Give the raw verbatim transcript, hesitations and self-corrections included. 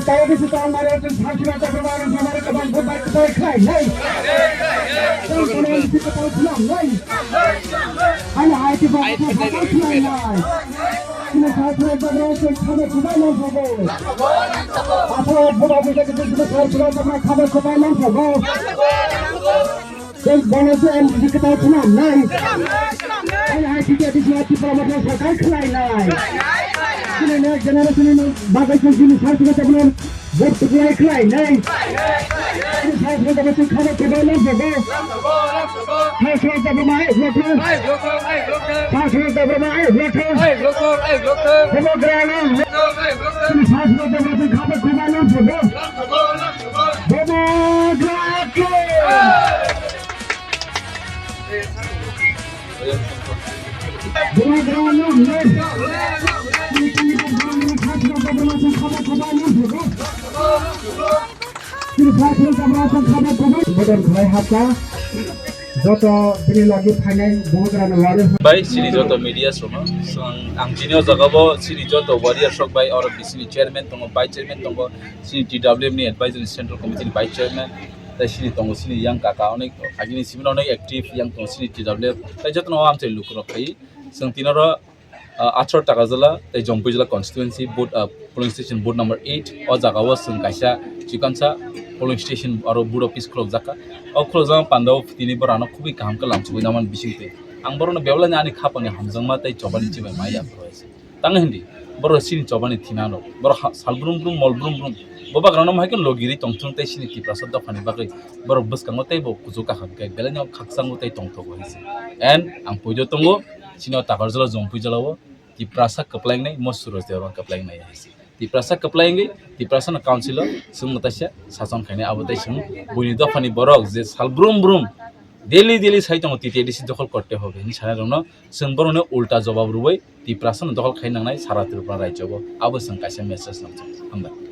Tayo bisi tang mare tun sakira ta kama ru samare kabang ko bai kai kai nai. Tang kama bisi ka tang sunam nai. Ani ai ti ba ka tang sunam nai. Ini sakira ta kama ru samare kabang ko bai nai. Apa buka buka kita sakira ta kama ru samare kabang ko bai nai. Tei bono se M D C kwtal khwnam nai. Tei hai khe khe bisi ati pora motla sakai khlai nai. Chini next generation ni bagwi se chini sar sini tabno vote tuklai khlai nai. Chini sar sini tabno chini khana tuklai nai jogo. Sar sini tabno mai vlog. Sar sini tabno mai vlog. Bono grano. Chini sar sini tabno chini khana tuklai nai jogo. Bono grano. Bodol khlai hakha joto bini logi phainai bubagrano wari. Bai chini joto media songno, ang chini o jaga bo chini joto warriors rok bai oro bisini chairman tongo, vice chairman tongo, chini T W F ni advisory central committee ni vice chairman, tei chini tongo chini yang kaka onek agini simi onek active yang tongo chini T W F, tei jotono o amchai lukurok khai chwng tinoro ah, Achar Takarjala tei Jampui Jala constituency booth, ah, polling station booth number eight o jaga o chwng kaisa chikonsa polling station aro booth office khulokjak kha. O khulokjakma panda o tini borok ano khubui kaham khe lamsogwi nangmani bisingtwi. Ang borokno bebelani ani khapangni hamjakma tei chobani chibai maya phuru hai se. Tang hindi borok chini chobani thinano borok ha-, sal brum brum mol brum brum. Bo bagrano hai khe logiri tongthung tei chini Tiprasa dophani bagwi borok bwskango tei bo kuchuk kaham khe belai no khakchango tei tongthogo hai se. And ang puijo tongo. Chini o Takarjala Jampui jala o Tiprasa kwplaingnai, mo Suraj Debbarma kwplaingnai hai se. Tiprasa kwplaingwi, Tiprasa no council o chwng mwtaisa sason khainai, abo tei chwng buini dophani borok je sal brum brum daily daily sai tongo T T A D C dokhol korte hobe hinwi sanai rokno chwng borokno ulta jobab rwui Tiprasa no dokhol khai nangnai sara Tripura rajyo o, abo chwng kaisa message nang. Hambai.